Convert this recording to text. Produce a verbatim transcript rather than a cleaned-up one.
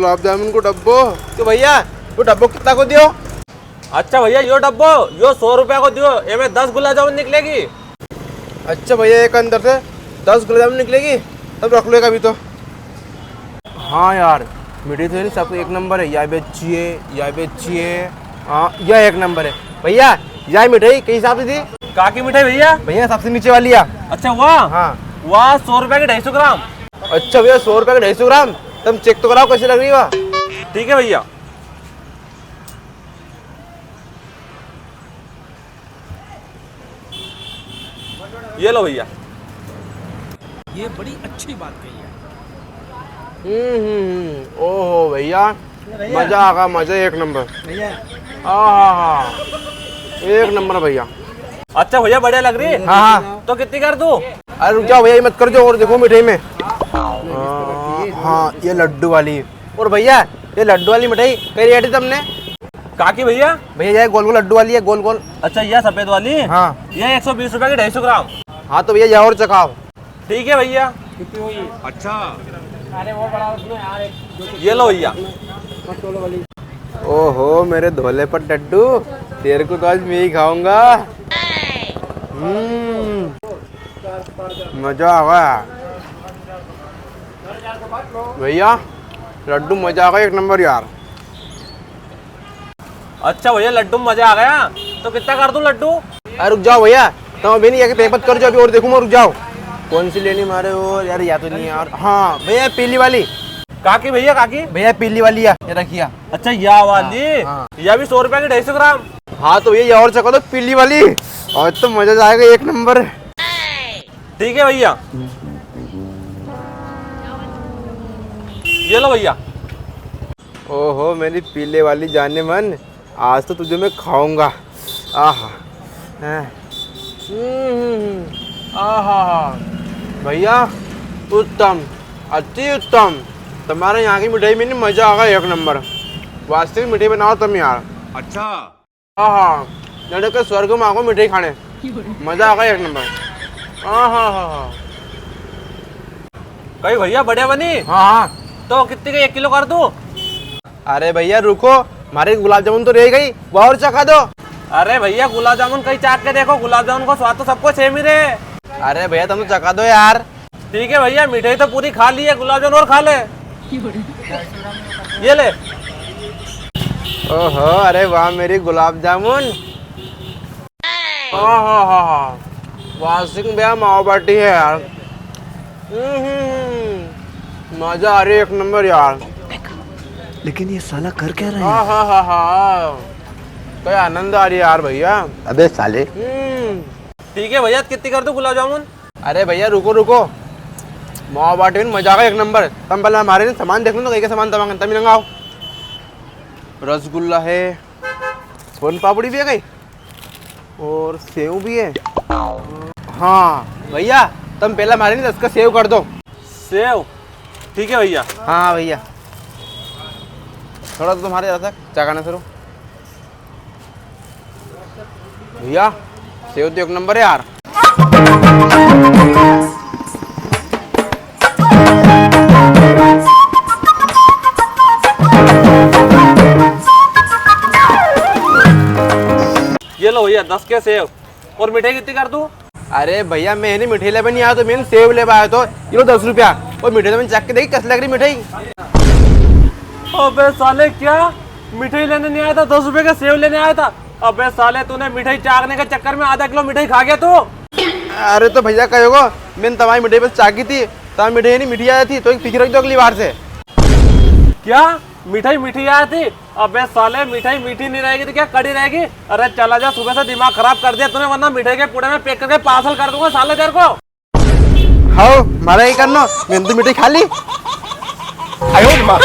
गुलाब जामुन को डब्बो। तो भैया, वो डब्बो कितना को दियो? अच्छा भैया, यो डब्बो, यो सौ रुपया को दियो, एमे दस गुलाब जामुन निकलेगी। अच्छा भैया, एक अंदर से दस गुलाब जामुन निकलेगी, तम रख लो एक अभी तो। हाँ यार, मिठाई तो है नी, सब एक नंबर है, या भी अच्छी है, या भी अच्छी है। हाँ, या एक नंबर है। भैया, या मिठाई कई हिसाब से दी? काकी मिठाई भैया? भैया, सबसे नीचे वाली है। अच्छा, वाह। हाँ। वाह, सौ रुपया की ढाई सौ ग्राम। अच्छा भैया, सौ रुपया की ढाई सौ ग्राम, तम check तो कराओ कैसी लग री है। ठीक है भैया। ये लो भैया। ये बड़ी अच्छी बात कही है। हम्म, हम्म, हम्म। ओहो भैया, भैया। मजा आ गया, मजा एक नंबर। भैया। हाँ, हाँ, हाँ। एक नंबर भैया। अच्छा भैया, बढ़िया लग री? हाँ, हाँ। तो कितनी कर दूँ? अरे रुक जाओ भैया, ये मत कर दो, और देखो मिठाई में। हाँ, हाँ, ये लड्डू वाली। और भैया, ये लड्डू वाली मिठाई कई रेट है तमने? काकी भैया? भैया, ये गोल गोल लड्डू वाली है, गोल गोल। अच्छा, ये सफेद वाली? हाँ। ये एक सौ बीस रुपया की ढाई सौ ग्राम। हाँ, तो भैया, ये और चखाओ। ठीक है भैया। कितनी हुई? अच्छा। अरे, वो बड़ा उसमें यार, एक, दो, ये लो भैया। बस, चलो वाली। ओहो, मेरे धोले पर डड्डू, तेरे को तो आज मैं ही खाऊंगा। हम्म, मजा आ गया। भैया, लड्डू मजा आ गया, एक नंबर यार। अच्छा भैया, लड्डू में मजा आ गया, तो कितना कर दूं लड्डू? अरे रुक जाओ भैया, तुम अभी नहीं, आके pack मत कर जो, अभी और देखूं मैं, रुक जाओ। कौन सी लेनी मारे और यार, या तो नहीं यार। हाँ भैया, पीली वाली। काकी भैया, काकी? भैया, पीली वाली है, ये रखिए। अच्छा, या वाली? हाँ, हाँ। या भी सौ रुपया की ढाई सौ ग्राम। हाँ तो भैया, ये और चखा दो, पीली वाली, आज तो मजा आएगा एक नंबर। ठीक है भैया, ये लो भैया। ओहो, मेरी पीले वाली जाने मन, आज तो तुझे मैं खाऊंगा। आहा, हैं। हम्म, हम्म, हम्म। आहा, भैया, उत्तम, अति उत्तम। तुम्हारे यहाँ की मिठाई में नहीं, मजा आ गया एक नंबर। वास्तविक मिठाई बनाओ तुम यार। अच्छा। आहा, जाने के स्वर्ग में आगो मिठाई खाने। मजा आ गया एक नंबर। आहा, हा, हा। कई भैया, बढ़िया बनी? हाँ, हाँ। तो कितनी का एक किलो कर दूं? अरे भैया रुको, म्हारे गुलाब जामुन तो रह गई, वो और चखा दो। अरे भैया, गुलाब जामुन कई चाख के देखो, गुलाब जामुन को स्वाद तो सबको same ही रहे। अरे भैया, तुम तो चखा दो यार। ठीक है भैया, मिठाई तो पूरी खा ली है, गुलाब जामुन और खा ले। ये ले। ओहो, अरे वाह मेरी गुलाब जामुन। हाँ, हाँ, हाँ, हाँ। वासिंग भैया मावा बाटी है यार। हम्म, हम्म, हम्म। मजा आ रही है एक नंबर यार। लेकिन ये साला कर क्या रहा है? हाँ, हाँ, हाँ, हाँ। कोई आनंद आ रही है यार भैया। अबे साले। हम्म। ठीक है भैया, कितनी कर दूं गुलाब जामुन? अरे भैया रुको, रुको। मावा बाटी में मजा आ गया एक नंबर। तम पहले हमारे ने सामान देख लो ना, कई का सामान तमांगन, तमी नंगाओ। रसगुल्ला है, सोन पापड़ी भी है कई? और सेव भी है। हाँ भैया, तम पहला म्हारे ने दस का सेव कर दो। सेव? ठीक है भैया। हाँ भैया, थोड़ा तो तुम्हारे ज्यादा तक चखाना शुरू। भैया, सेव तो एक नंबर है यार। ये लो भैया, दस के सेव। और मिठाई कितनी कर दूं? अरे भैया, मैं नी मिठाई लेवा नी आया तो, मैं सेव लेवा आया तो। ये लो दस रुपया। और मिठाई तो मैंने चख के देखी, कैसी लग रही मिठाई। अबे साले, क्या मिठाई लेने नहीं आया था, दस रुपए का सेव लेने आया था? अबे साले, तूने मिठाई चाखने के चक्कर में आधा किलो मिठाई खा गया तू। अरे तो भैया, कहोगो, मैंने तमारी मिठाई बस चाखी थी, तमारी मिठाई नी मीठी आई थी, तो एक तीखी रख दो अगली बार से। क्या मिठाई मीठी आई थी? अबे साले, मिठाई मीठी नहीं रहेगी तो क्या कड़ी रहेगी? अरे चला जा, सुबह से दिमाग खराब कर दिया तूने, वरना मिठाई के पुड़े में pack करके parcel कर दूंगा साले तेरे को। हाओ, म्हारा ही करनो, मैंने तो मिठाई खा ली। आयो रे माँ।